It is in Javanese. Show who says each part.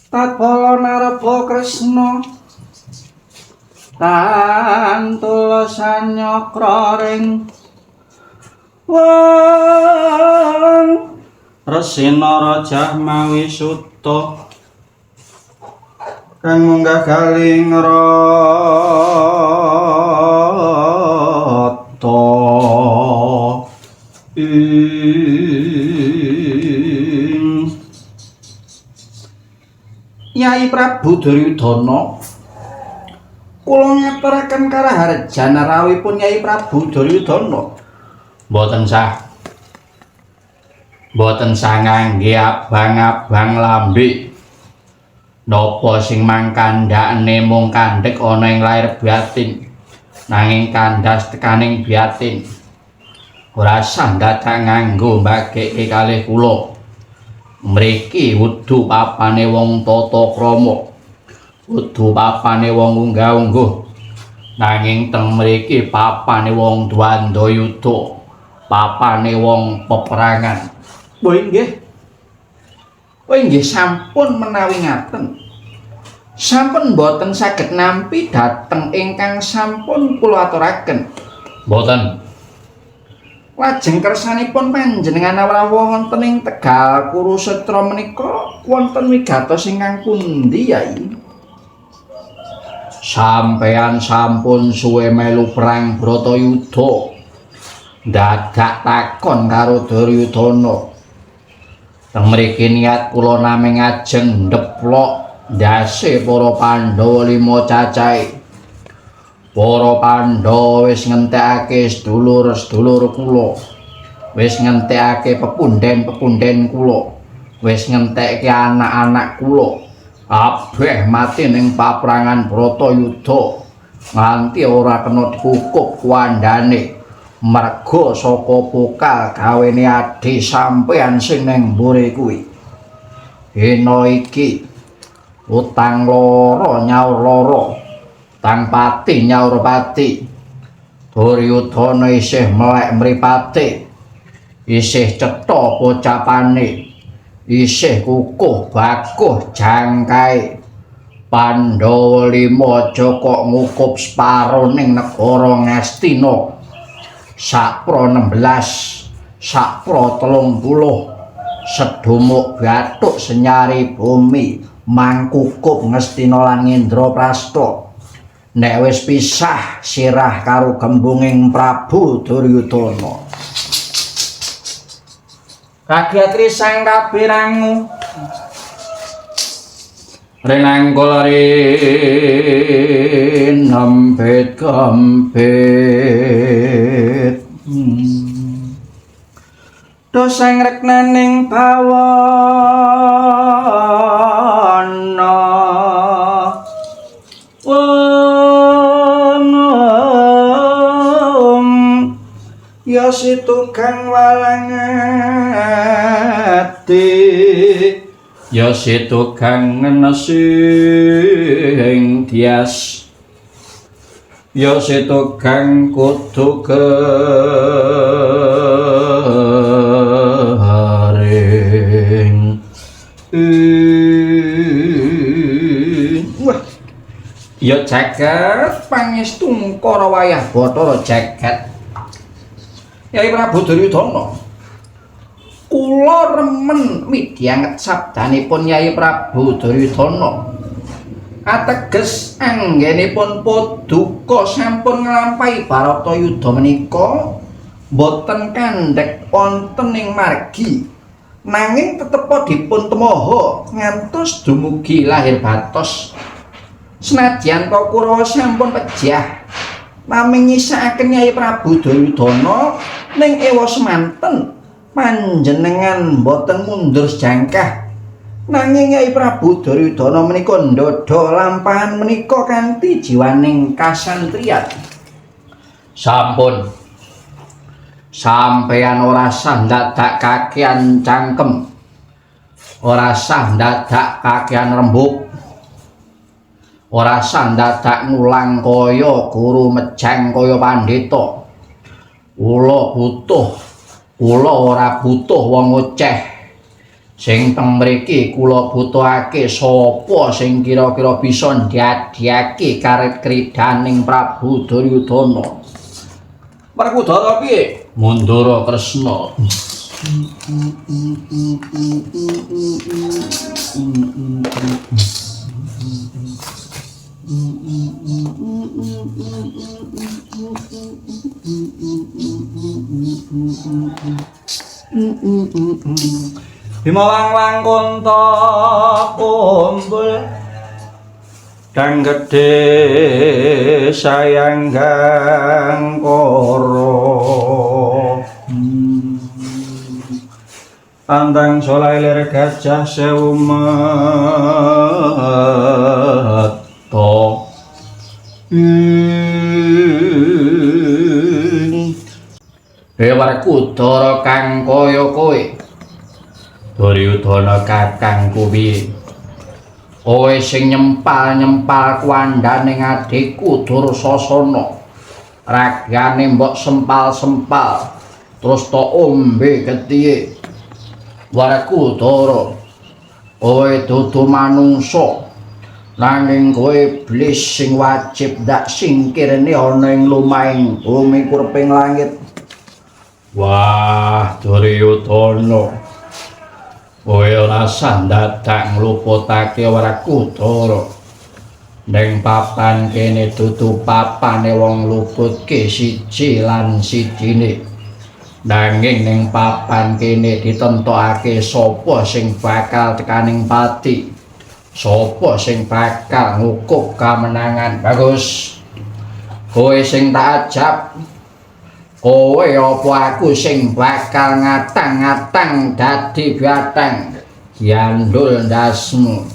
Speaker 1: Tatbala naraba Kresna tan tulasan nyakra ring wong Resina Rajah mawi suta kang munggah galing rata ing Yai Prabu Duryudana, kula ngaturaken karaharjan rawuhipun Yai Prabu Duryudana. Mboten sah. Mboten sah ngangge abang-abang lambe. Napa sing mangkandhakne mung kandhek ana ing lair batin, nanging kandhas tekaning batin. Ora sah dadak nganggo mbageke kalih kula. Mriki wudu papane wong tata krama, wudu papane wong unggah-ungguh. Nanging teng mriki papane wong dwandayuda, papane wong peperangan. Oh inggih. Oh inggih sampun menawi ngaten. Sampun mboten saged nampi dhateng ingkang sampun kula aturaken. Mboten. Lajeng kersanipun panjenengan rawuh wonten ing Tegal Kurusetra menika wonten wigatos ingkang pundi, Yai? Sampeyan sampun suwe melu perang Bratayuda. Dadak takon karo Duryudana. Teng mriki niat kula namung ajeng ndeplok ndase para Pandhawa lima cacahe. Para Pandhawa wis ngentekake sedulur-sedulur kula. Wis ngentekake pepunden-pepunden kula. Wis ngentekke anak-anak kula. Kabeh mati ning paprangan Bratayuda. Nganti ora kena dikukup kuwandane. Merga saka pokal gawene adhi sampeyan sing ning mburi kuwi. Dina iki utang loro nyaur loro, tang pati nyaur pati. Duryudana isih melek mripate, isih cetha pocapane, isih kukuh bakuh jangkae. Pandhawa lima aja kok ngukup separo ning negara Ngastina. Sakpro 16, sakpro 30, sedumuk bathuk senyari bumi mangkukup Ngastina lan Ngendraprasta. Nek wis pisah sirah karo gembunging Prabu Duryudana. Kagiatri sang kabirangu renangkul rinempit kempit. Doseng reknaning bawana wong ya si tukang walang ati, ya si tukang ngenesi ing dias, ya si tukang kudu garing. Wah, ya jagat pangestu ngkara wayah Bathara jagat. Yai Prabu Duryudana, kula remen midhanget sabdanipun Yai Prabu Duryudana. Ateges anggenipun paduka sampun nglampahi Baratayuda menika boten kandhek wonten ing margi, nanging tetepa dipun temoho ngantos dumugi lahir batos. Senadyan ta Kurawa sampun pejah, naming nyisakaken Yai Prabu Duryudana ning ewa semanten panjenengan boten mundur sejangkah. Nanging Yai Prabu Duryudana menika ndodha lampahan menika kanthi jiwaning kasantriyan. Sampun. Sampeyan ora sah ndadak kakean cangkem. Ora sah ndadak kakean rembug. Ora sah ndadak ngulang kaya guru mejang kaya pandhita. Kula butuh, kula ora butuh wong oceh. Sing teng mriki kula butuhake sapa sing kira-kira bisa ndadekake karet kridaning Prabu Duryudana. Werkudara piye? Mundura Kresna. Bima wang-wang kunta kumpul kang gedhe sayang gang koro. Tandang soleh lir gajah sewu meto. Werkudara kang kaya kowe. Duryudana kakang kuwi. Kowe sing nyempal-nyempal kuwandane adikku Dursasana. Ragane mbok sempal-sempal terus tok ombe getihe. Werkudara, kowe dudu manungsa. Nanging kowe iblis sing wajib ndak singkirne ana ing lumahing bumi kurping langit. Wah, Duryudana. Kowe ora sah dadak ngluputake Werkudara. Ning papan kene dudu papane wong luputke siji lan sijine. Nanging ning papan kene ditentokake sapa sing bakal tekaning pati. Sapa sing bakal ngukup kamenangan. Bagus. Kowe sing tak ajab. Kowe apa aku sing bakal ngatang-ngatang dadi batang. Gandul ndasmu.